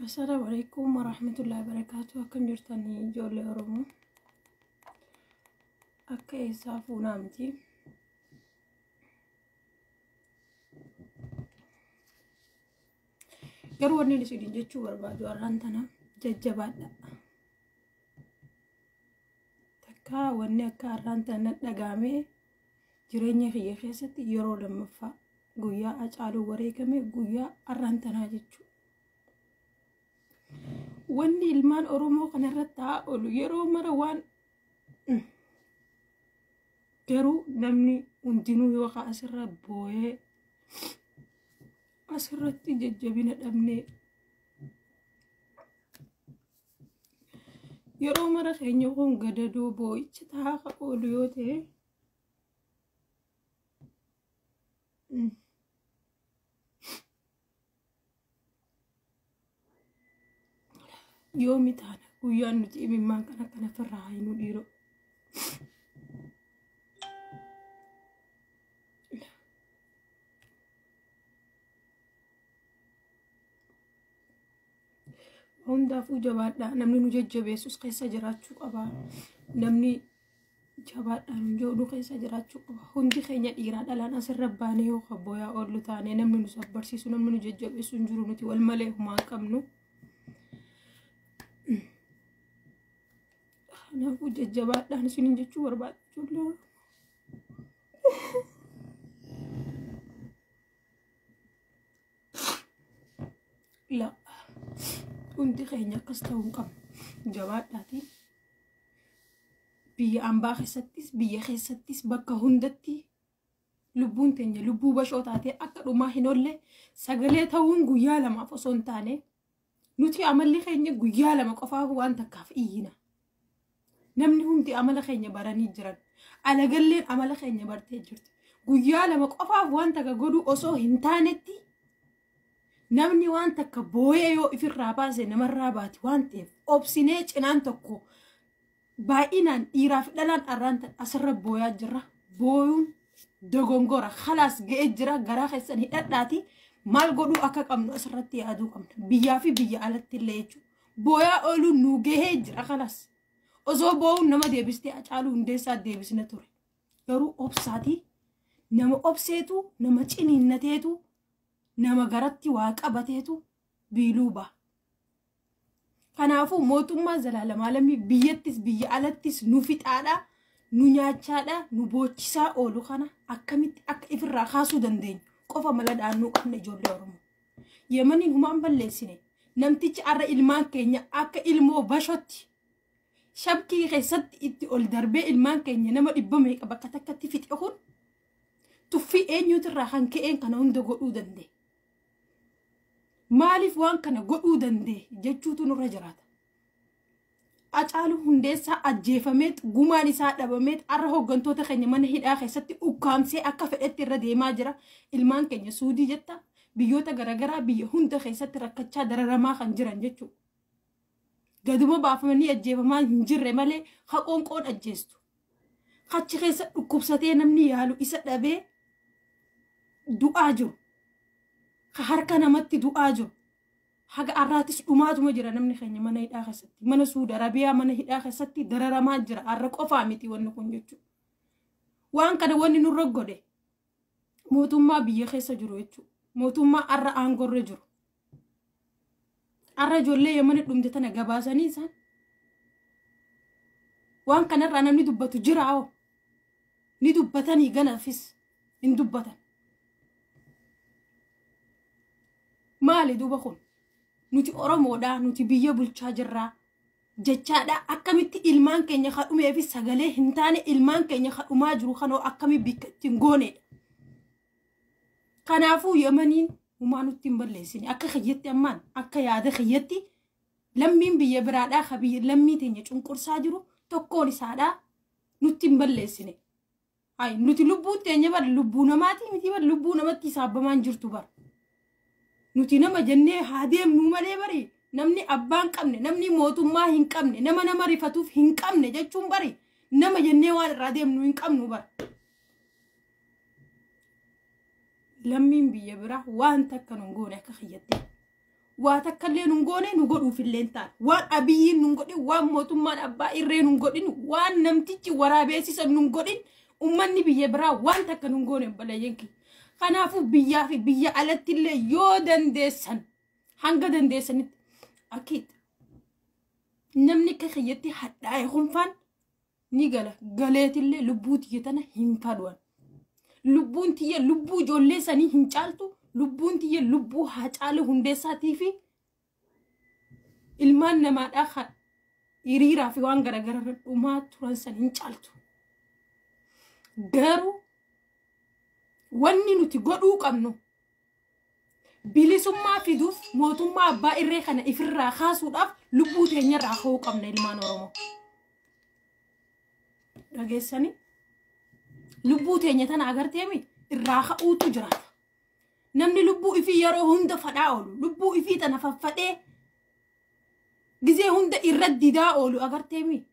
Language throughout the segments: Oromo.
Assalaamu alaikum warahmatullahi wabarakatuh. Akkam jirtanii ijoollee Oromoo? Akka eessaa fuunaa miti. Garuu wanni isin jechuu barbaadu har'aan tana jajjabaadha. Takka wanni akka har'aan tana dhagaamee jireenya kiyya keessatti yeroo lammaffaa guyyaa Hacaaluu wareegame guyyaa har'aan tanaa jechuudha. Wanni ilmaan Oromoo kanarratti ta'aa oolu yeroo mara waan garuu namni hundinuu yookaan asirra boo'ee asirratti jajjabina dhabnee yeroo mara keenya kun gadadoo boo'icha ta'aa ka oolu yoo ta'e yoomi taana guyyaan nuti imimmaan kana kana firraa haynuu dhiiroo. Hundaafuu jabaadhaa namni nu jajjabeessus keessa jiraachuu qaba. Namni jabaadhaa nu jedhu keessa jiraachuu qaba. Hundi keenya dhiiraa dhalaan asirra baanee yoo kabbooyaa oollu taane namni nu sabbarsiisu namni nu jajjabeessu hin jiru nuti wal malee humaa hin qabnu. Kanaafuu jajjabaadhaan isiniin jechuu barbaada ijoollee Oromoo. La hundi keenya akkas ta'uu hin qabnu. Jabaadhaatiin biyya ambaa keessattis biyya keessattis bakka hundatti lubbuun teenya lubbuu bashoo taatee akka dhumaa hin oolle sagalee ta'uun guyyaa lamaaf osoo hin taane nuti amalli keenya guyyaa lama qofaaf waan takkaaf iyyina. Namni hundi amala keenya baranii jiran. Alagalleen amala keenya bartee jirti. Guyyaa lama qofaaf waan takka godhuu osoo hin taanetti namni waan takka booyee yoo ifirraa baase namarraa baati waan ta'eef obsinee cinaan tokko baay'inaan dhiiraaf dhalaan arraan asirra booyaa jirra. Booyuun dogongora khalaas ga'ee jira garaa keessan hidhadhaati maal godhuu akka qabnu asirratti yaaduu qabna. Biyyaa fi biyya alatti illee jechuudha. Booyaa ooluun nu gahee jira khalaas. Osoo boo'uun nama deebistee Hacaaluu Hundeessaa deebisna ture. Garuu obsaatii nama obseetu nama ciniinnateetu nama garatti waa qabateetu biiluu ba'a. Kanaafuu mootummaa zalaalamaalamii biyyattis biyya alattis nu fixaadha, nu nyaachaadha, nu boochisaa oolu kana akkamitti akka ifirraa kaasuu dandeenyu qofa mala dhaannuu qabna ijoollee Oromoo. Yemaniin humaan balleessine namtichi arra ilmaan keenya akka ilmoo bashotti shabkii keessatti itti ol darbee ilmaan keenya nama dhibba meeqa bakka takkatti fixe kun tuffii eenyuutirraa kan ka'een kana hunda godhuu danda'e. Maaliif waan kana godhuu danda'e jechuutu nurra jiraata. Hacaaluu Hundeessaa ajjeefameet gumaan isaa dhabameet arra hooggantoota keenya mana hidhaa keessatti ukkaamsee akka fedhetti irra deemaa jira. Ilmaan keenya Suudii jetta biyyoota garaagaraa biyya hunda keessatti rakkachaa dararamaa kan jiran jechuudha. Gaduma baafamanii ajjeefamaa hin jirre malee haqoonqoon ajjeestu. Achi keessa dhukkubsatee namni yaalu isa dhabee du'aa jiru. Harka namatti du'aa jiru. Haga har'aatis dhumaatuma jira namni keenya mana hidhaa keessatti. Mana Suudi Arabiyaa mana hidhaa keessatti dararamaa jira. Har'a qofaa miti wanni kun jechuudha. Waan kana wanni nurra godhe mootummaa biyya keessa jiru jechuudha. Mootummaa har'a aangorra jiru. Har'a ijoollee yemani dhumte tana gabaasanii isaan waan kanarraa namni dubbatu jira hoo ni dubbatanii ganaafis hin dubbatan. Maali duuba kun? Nuti Oromoodhaa, nuti biyya bulchaa jirraa. Jechaadha akkamitti ilmaan keenya kadhumee fi sagalee hin taane ilmaan keenya kadhumaa jiru kanoo akkamii bikka ittiin goonedha. Kanaafuu Yemeniin humaa nutti hin balleessine akka kiyyatti ammaan akka yaada kiyyatti lammiin biyya biraadhaa ka biyya lammii teenya cunqursaa jiru tokkoon isaadhaa nutti hin balleessine. Ay nuti lubbuun teenya bar lubbuu namaatii miti bar lubbuu namatti hisaabbamaan jirtu bar. Nuti nama jennee haa deemnuu malee bari namni abbaa hin qabne namni mootummaa hin qabne nama nama rifatuuf hin qabne jechuun bari nama jennee waan irraa deemnu hin qabnu bar. Lammiin biyya biraa waan takka nun goone akka kiyyatti. Waa takka illee nun goone nu godhuuf illee hin taane. Waan Abiyyiin nun godhin, waan mootummaan abbaa irree nun godhin, waan namtichi waraabeessisa nun godhin, ummanni biyya biraa waan takka nun goone obboleeyyan kiyya. Kanaafuu biyyaa fi biyya alatti illee yoo dandeessan hanga dandeessanitti akkiidha. Namni akka kiyyatti hadhaa'e kunfaan ni gala. Galeetillee lubbuu tiyya tana hin fadhuwan. Lubbuun tiyya lubbuu ijoollee sanii hin caaltu. Lubbuun tiyya lubbuu Haacaaluu Hundeessaatii fi ilmaan namaadhaa kan hiriiraa fi waan garaagaraa irra dhumaa turan san hin caaltu. Garuu wanni nuti godhuu qabnu bilisummaa fiduuf mootummaa abbaa irree kana ifirraa kaasuudhaaf lubbuu teenyarraa ka'uu qabna ilmaan Oromoo. Dhageessanii lubbuu teenya tana agarteemi irraa ka'uutu jiraata. Namni lubbuu ifii yeroo hunda fadhaa oolu, lubbuu ifii tana faffadhee gizee hunda irra didaa oolu agarteemi.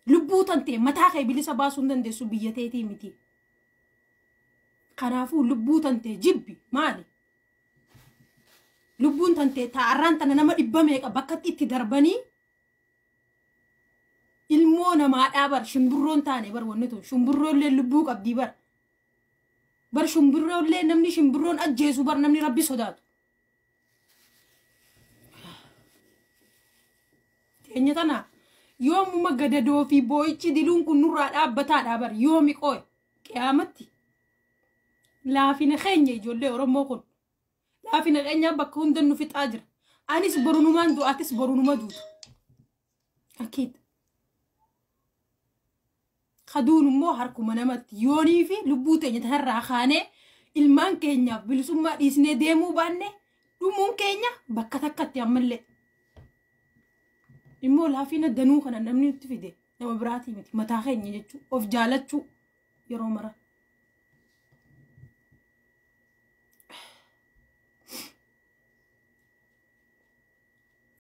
Lubbuu tantee mataa kee bilisa baasuu hin dandeessu biyya teetii miti. Kanaafuu lubbuu tantee jibbi maali? Lubbuun tantee taa'arraan tana nama dhibba meeqa bakkatti itti darbanii ilmoo namaadhaa bar shimbirroon taane bar wanni tun shimbirroollee lubbuu qabdii bar. Bar shimbirroollee namni shimbirroon ajjeesu bar namni rabbi sodaatu. Teenya tana yoomuma gadadoo fi boo'ichi diluun kun nurraa dhaabbataadha bar yoomi qooy qiyaamatti. Laafina keenya ijoollee Oromoo kun laafina keenyaa bakka hunda nu fixaa jira. Anis borunumaan du'aatis borunuma duutu. Akkiidha. Kaduun immoo harkuma namatti yoonii fi lubbuu teenya tanarraa kaanee ilmaan keenyaaf bilisummaa dhiisnee deemuu baanne dhumuun keenya bakka takkatti ammallee. Immoo laafina danuu kana namni nutti fide nama biraatii miti mataa keenya jechuudha of jaalachuu yeroo mara.